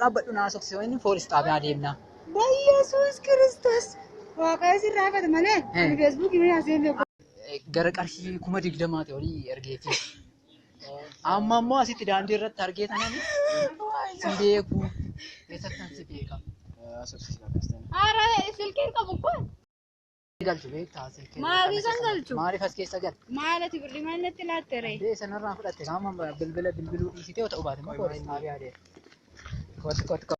Dhaabbadhu naa soksee inni poolis xaabiyaa deemna. Yesuus Kiristoos Waaqayyo sirraa hafate malee ani feesbuukii mana aseen beeku. Gara qarshii 20,000 olii ergeefi. Amma immoo asitti daandii irratti argee tanan sin beeku. Eessattan si beeka? Ara silkiin qabu kun. Galchu beektaa silkii. Maaliif isaan galchu? Maaliif as keessa galchu? Maal ati birrii maal natti laatte ree? Bee sanarraa fudhatte qaama bilbila bilbiluu dhiisitee yoo ta'u baate immoo poolis xaabiyaa deema. Kottu kottu kottu.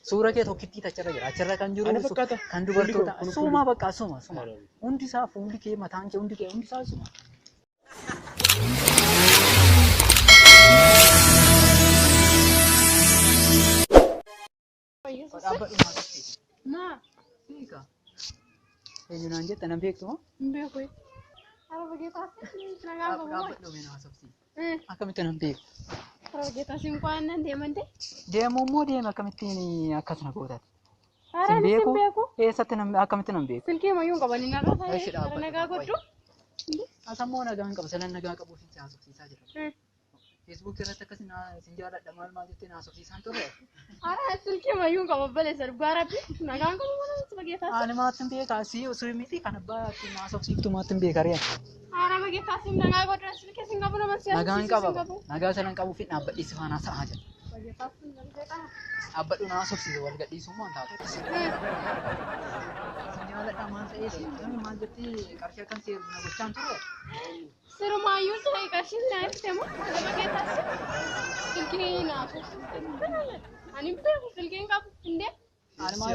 Suura kee tokkittii achirra jira. Achirra kan jiru Ana fakkaata. kan dubartoota. Kun Suuma bakka suma suma. Hundi isaa fuulli kee mataan kee hundi kee hundi isaa suma. Dhaabbadhu maal qabsiisa? Maa? Beeka. Eenyu naan jetta nan beektu moo? Hin beeku. Ara bageetaa nagaan qabu moo? Dhaabbadhu mee na haasofsiisi. Akkamitti nan beeku? Ara bageetaa siin qo'annaan deeman ta'e. Deemu immoo deema akkamittiin akkas na gootati? Ara Sin ani sin beeku? beeku. Eessatti nan akkamitti nan beeku? Silkii mayyuu hin qaban inni irra Eessi ta'e. Ara dhaabbadhu. nagaa godhu. Asammoo nagaa hin qabu. Salan nagaa qabuuf si haasofsiisaa jira. Facebook irratti akkas sin jaalladha maal maal jettee na haasofsiisaan turre. Ara silkii mayyuu hin qabu obboleessa dhugaa rabbi. Nagaan qabu mana si bageetaa. Ani maattin beeka si osoo miti kan abbaa ittiin haasofsiiftu maattin beeka ree. Ara bageetaa siin nagaa godhu silkii sin qabu nama si Nagaan haasofsiisu qaba. sin qabu. Nagaa sanan qabuuf hin dhaabbadhi si faana sa'aa jira. Bageetaa siin nagaa. Dhaabbadhu na haasofsiise wal gadhiisuu moo hin taatu. Sin jaalladha maal ta'ee si maal jettee qarshii akkan si ergu na gochaan turre. Sirumaayyuu ta'e qarshiin naa ibsite moo nama keessaas silkii naaf ani beeku silkiin qabu indee Ani maal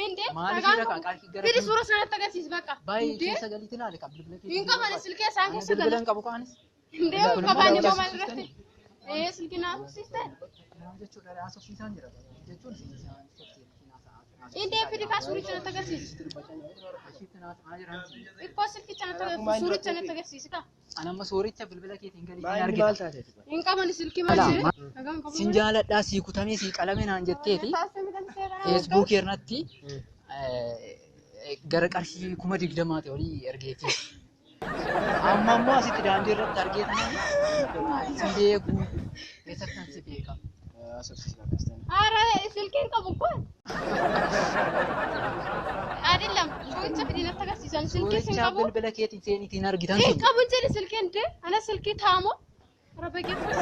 indee maaliif nagaan hidha qabu qarshii gara fidi suura sanatti agarsiis bakka baay'ee indee keessa galiitti ilaali kan bilbila keessa. hin qaban silkii isaan Ani keessa bilbila gala hin qabu kaanis. indee Kun immoo qabaan immoo nama maal irratti ee silkii naaf siiste Jechuudha haasofsiisaan jira. Jechuun si indee fidi kaa suuricha natti agarsiis ikkoo silkicha natti agarsiis suuricha natti agarsiisi kaa Ani amma suuricha bilbila keetiin galiitiin Maal argita. maal taate? hin qaban silkii maal Alaa, jedhe nagaan qabu Sin jaaladhaa sii kutamee sii qalame naan jetteeti feesbuukii irratti gara qarshii 20,000 olii ergeefi. Amma immoo asitti daandii irratti argee tanan sin beeku. Eessattan si beeka? Ara silkiin qabu kun. Adillam suuricha fidi natti agarsiisan silkii sin Suuricha qabu. bilbila keetiin seeniitiin argitan Hin sun. qabu jedhe silkiin de ana silkii taamoo. Ara bageeffas.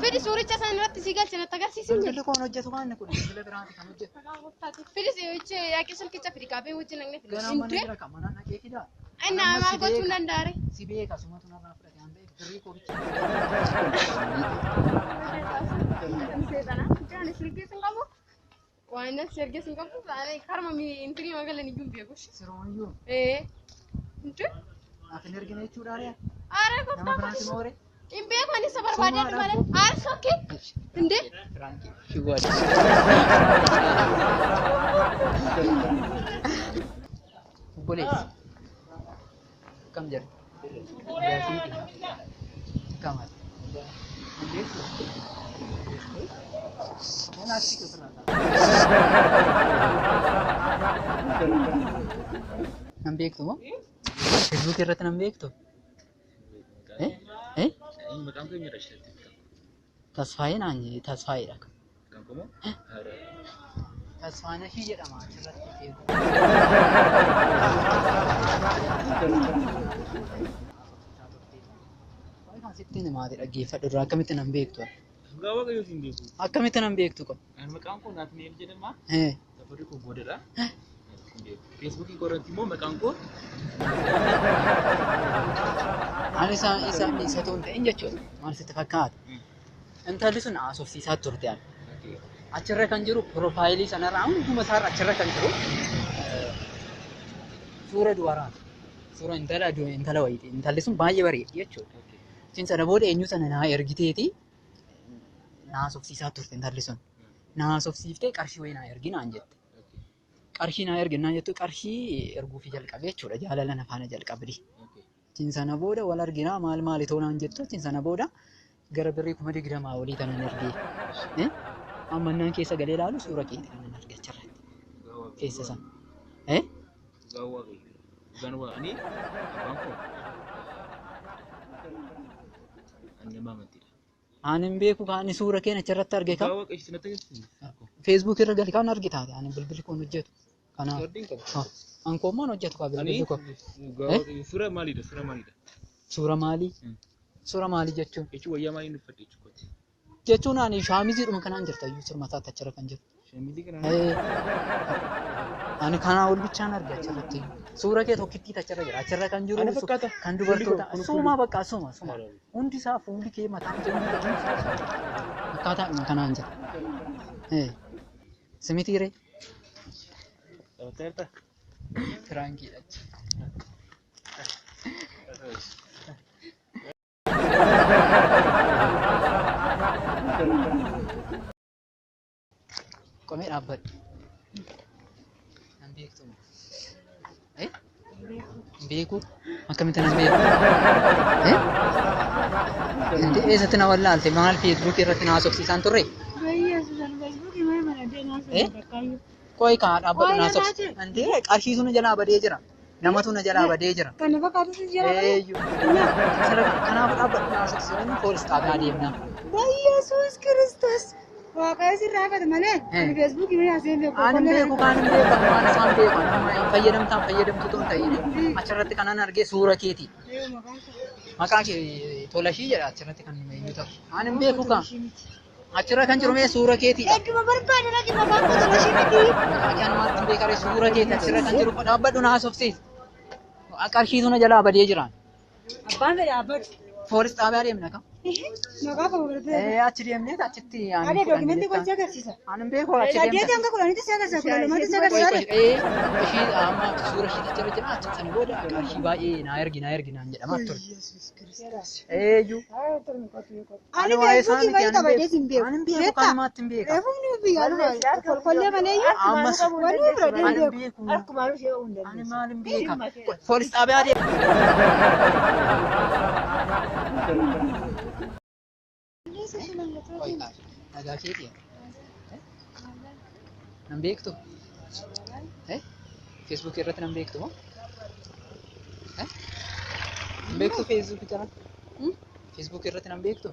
Fidi suuricha san irratti si galche natti agarsiisin jedhe. Bilbilli koon hojjetu waan kun bilbila biraati kan hojjetu. Fidi yaaqii silkicha fidi kaabee wajjin naqne fidi. Ganaa mana Indee jira kan mana naqee fidaa. inni Amma maal si gochuu hin beeka. danda'are. Si beeka sumatu narraa fudhate waan ta'eef birrii koo bicha. Silkii sin qabu. Waan natti ergee sin qabu. Karma intinii magalan iyyuu hin beeku. Sirooyyuu Ee. Indee. naaf hin ergine jechuudha ree. Ara Nama gooftaa biraati koo. moore. Hin beeku ani isa barbaadee malee. Ara sokkee. Indee. Firaankii. Shiwwaadha. Obboleessi. Akkam jirta? Gaasiiti. Akkam ati? Beektu? Mana asii ofirraa ta'a. Nan beektu moo? Facebook irratti nan beektu? Eh? Eh? Maqaan keenya Rashiidatti beekama. Tasfaayee naan Tasfaayeedha. Kan kumoo? Tasfaanashii jedhama achirratti beeku. Waa'ee kan sitti himaate dhaggeeffadhu irraa akkamitti nan beektu? Dhugaa Waaqayyoo siin beeku. Akkamitti nan beektu kun? Ani maqaan koo Naatni'eel jedhama. Eh. Safarri koo Goodadha. Feesbuukii koo irratti immoo maqaan koo Ani isa isa isa ta'uun ta'in jechuudha. Maal sitti fakkaata? Intalli sun haasofsiisaa turte ani. Achirra kan jiru piroofaayilii sanarra hunduma isaarra achirra kan jiru suura dubaraati. Suura intala intala wayiiti. Intalli sun baay'ee bareeddi jechuudha. Achiin sana booda eenyu sana naa ergiteeti na haasofsiisaa turte intalli sun. Na haasofsiiftee qarshii wayii naa ergi naan jette. Qarshii naa ergi naan jettu qarshii erguufii jalqabe jechuudha. Jaalala na faana jalqabdi. Achiin sana booda wal arginaa maal maali ta'uu naan jettu achiin sana booda gara birrii 20,000 olii kanan ergee. Amma innaan keessa galee ilaalu suura keeti kanan arge achirratti. Keessa sana. Dhugaa Waaqayyoo. Dhugaan Waaqni abbaan koo ani nama amantiidha. Ani hin beeku kan suura kee achirratti arge kan Dhugaa Waaqayyo natti agarsiisi. Feesbuuk irra gali kan arge taate ani bilbilli koon hojjetu. Kanaaf Kaardiin qaba. an koommaan hojjetu kaa Ani bilbilli koo. dhugaa Waaqayyo suura maalidha? Suura maalidha? Suura maalii? Suura maalii jechuun? Jechuun wayyaa maaliin uffadhe jechuudha. Jechuun ani shaamiziidhuma kanaan jirta iyyuu sirma taate achirra kan jiru. Shaamizii kana Ani kanaa ol bichaan arge achirratti. Suura kee tokkittii achirra jira. Achirra kan jiru Ana fakkaata. kan dubartoota. Fuulli koo, Suuma bakka suma suma. Hundi isaa fuulli kee mataan kee hundi isaa akkaataadhuma kanaan jira. Simitii ree? Taphataa jirtaa? Firaankiidha. Qomee dhaabbadhu. Nan beektu moo? Eh? Beeku? Akkamitti nan beeku? Eh? Inti eessatti na wallaalte? Maal Feesbuukii irratti na haasofsiisaan turre? Feesbuukii maal mana deemaa Eh? Qoy kaa dhaabbadhu na Qoy haasofsi. Inti qarshiitu na jalaa badee jira. Namatu na jalaa badee jira. Kana fakkaatu si jira malee. Eeyyuu. Kanaaf dhaabbadhu na haasofsi. Inni poolis xaabiyaa deemna. Yesuus Kiristoos. Waaqayyo sirraa hafate malee ani Feesbuukii malee haasa'ee hin beeku. Ani beeku kaan hin beeku ani waan isaan beeku ani amma fayyadamtaan fayyadamtu tun ta'in achirratti kanan argee suura keeti. Maqaa kee Tolashii jedha achirratti kan eenyu ta'u. Ani hin beeku kaa. Achirra kan jiru mee suura keetiidha. Edduma barbaade dhaqi maqaan koo Tolashii miti. Maqaa kee anumaatti hin beekare suura keeti achirra kan jiru dhaabbadhu na haasofsiis. Qarshiitu na jalaa badee jira. Abbaan fedhe dhaabbadhu. Poolis xaabiyaa deemna kam? Maqaa koo barbaade. Achi deemnee achitti ani Adee dookimentii koo si agarsiisa. Ani hin beeku achi Saddeeti deemta. hanga kudhanitti si agarsiisa. Kudha lamatti si Qoy agarsiisa. qoy ishii amma suura ishii achirra jira achi sana booda qarshii baay'ee naa ergi naa ergi naan jedhamaa ture. Eeyyuu. Ani Feesbuukii malee taphadhee hin beeku. Ani hin beeku kanumaatti hin beeka. Reefumni biyyaa dhufa. Kolkollee malee iyyuu. Ammas Wanni fudhadhee hin ani hin beeku. beeku. Ani maal hin beeka. Poolis xaabiyaa deema. Qoy qaali. Nagaa keetii. Nan beektu? Feesbuukii irratti nan beektu moo? Nan beektu Feesbuukii irratti? Feesbuukii irratti nan beektu?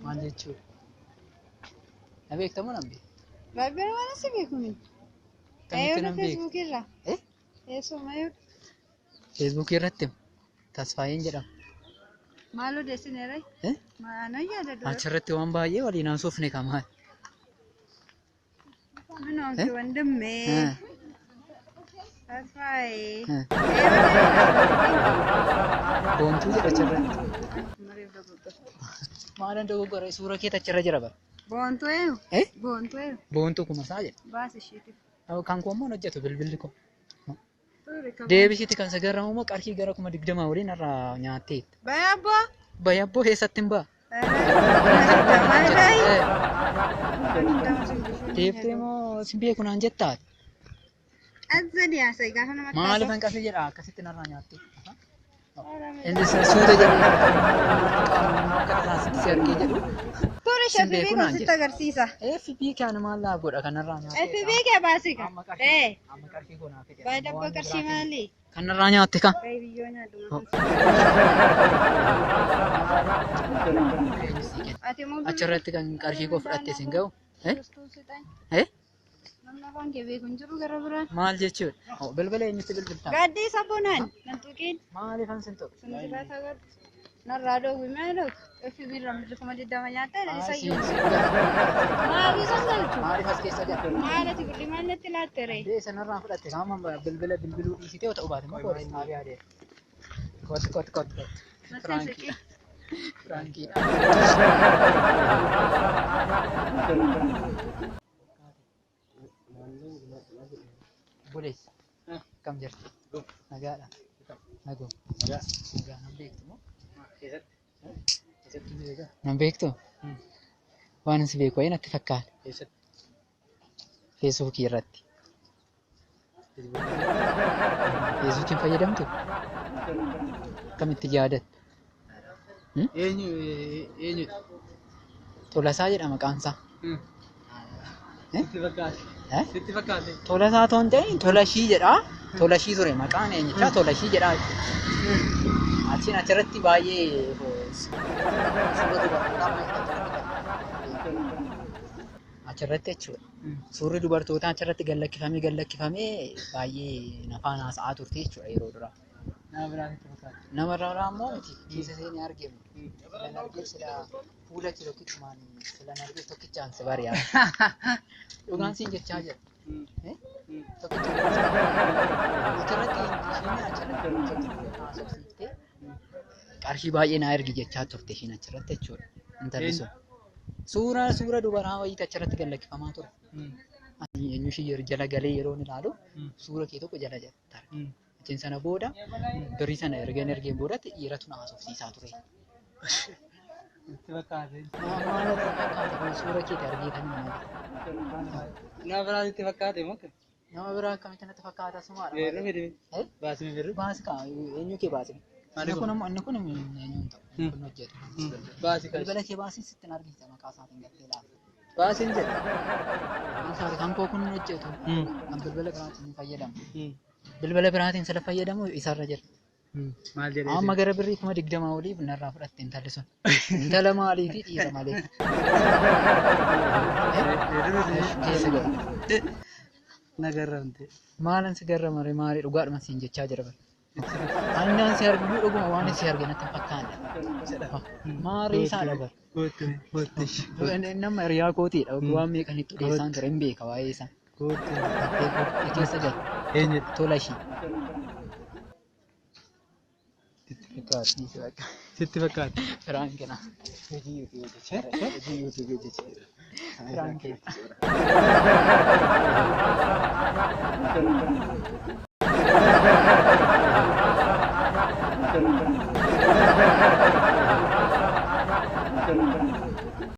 Maal jechuudha? Na beekta moo nan beektu? Baay'ee waan si beeku miti. Akkamitti nan beektu? Feesbuukii irraa. Eessuma yoo Feesbuukii irratti Tasfaayeen jedhama. maal odeessineera? Maana yaadadhu. Achirratti waan baay'ee waliin haasofne kamaa. Minoomsi wandimmee. Tasfaayee. Boontuu jedha achirratti. Maalan dogoggora suura keet achirra jira bara. Boontuu eenyu? Boontuu eenyu? Boontuu kumasaa jedha. Baas isheeti. Kan koo immoo hin hojjetu bilbilli koo. Deebisitti kan sagarramu immoo qarshii gara 20,000 waliin irraa nyaatteetti. Bayabboo. Bayabboo eessatti hin ba'a? Deeftee moo si beeku naan jettaa? Azza dhiyaasa gaafa nama Maaliif hanqasee jedha akkasitti narraa nyaatte? Innis suuta jedhu akka tasaa si argee jedhu. Ture Sin beeku FB naan koo sitti jedhe. agarsiisa. FB kana maal laa godha kanarraa nyaatte? FB kee baasii ka. Amma qarshii amma qarshii koo naa fide. Bayabboo qarshii maali? Kanarraa nyaatte kan? Bayi biyyoo nyaadhu. Ati immoo Achirratti kan qarshii koo fudhatte sin ga'u? Namni afaan kee beeku hin jiru gara biraan. Maal jechuudha? Bilbila eenyutti bilbiltaa? Gaaddii sabboonaan nan tuqiin. Maaliif an sin tuqe? Sun sirraa sagadhu. Narraa dhoowwi maal dhoogu? FB irraa mirri 20,000 nyaatta isa iyyuu. Maal isa galchu? Maaliif as keessa galchu? Maal ati birrii maal natti laatte ree? Dee sanarraa fudhatte qaama bilbila bilbiluu dhiisitee yoo ta'u baate immoo poolis xaabiyaa deema. Kottu kottu kottu kottu. Firaankiidha. Firaankiidha. Buleessa. Akkam jirtu? Nagaadha. Nagoo. Nagaa. Nan beektu moo? Nan beektu? Waan si beeku wayii natti fakkaata. Feesbuukii irratti. Feesbuukiin fayyadamtu? Akkamitti yaadatta? Eenyu eenyudha? Tolasaa jedha maqaan isaa. Sitti fakkaate. Sitti fakkaate. Tolasaa otoo hin ta'in Tolashii jedha. Tolashii ture maqaan eenyichaa Tolashii jedha. Achiin achirratti baay'ee suura dubartootaa baay'ee achirratti achirratti jechuudha. Suurri dubartootaa achirratti gallakkifamee gallakkifamee baay'ee nafaan haasa'aa turte jechuudha yeroo duraa. Nama biraan itti fakkaata. Nama irraa immoo miti keessa seenee arginu. Silan argee sila fuula kee tokkichumaan silan argee tokkichaan si bari'a. Dhugaan siin jechaa jira. Tokkichaan si bari'a. Achirratti isheen achirratti haasofsiiftee qarshii baay'ee naa ergi jechaa turte isheen achirratti jechuudha. Intalli sun. Suura dubaraa wayiitu achirratti gallakkifamaa ture. Eenyu ishii jala galee yeroo inni ilaalu suura kee tokko jala jala. Achiin sana booda birrii sana ergan ergeen boodatti dhiiratu na haasofsiisaa ture. Itti fakkaate. Maal irra fakkaata kun suura keeti argeetanii malee. Nama biraan itti fakkaate moo? Nama biraa akkamitti natti fakkaata sumaadha. Beerri fidi. Eh? Baasii birri. Baasi kaa eenyu kee baasi? Inni kun immoo inni kun eenyu hin ta'u. Inni kun hojjetu. Baasii kan. Bilbila kee baasii sitti hin argisiisa maqaa isaatiin galtee ilaala. Baasiin jedha. Kan kan koo kun hin hojjetu. Kan bilbila biraatiin hin fayyadamu. Bilbila biraatiin sila fayyadamu isarra jira. Maal jedhee? Amma gara birrii 20,000 olii narraa fudhatte intalli sun. Intala maaliifi dhiira malee. Keessa galu. Nagarramte. Maalan si garramare maali dhugaadhuma siin jechaa jira bara. Annaan si argu dhuguma waan si arge natti hin fakkaanne. Maarii isaadha bara. Gootti gootti. Nama hiriyaa kootiidha. Waan meeqanitti odeessaan ture hin beeka waa'ee isaa. Gootti. Keessa galu. Eenyudha? Tola ishii. Sitti fakkaate. Sitti fakkaate. Firaankina. Hojii yuutuubii hojjechaa. Hojii yuutuubii hojjechaa. Firaankina.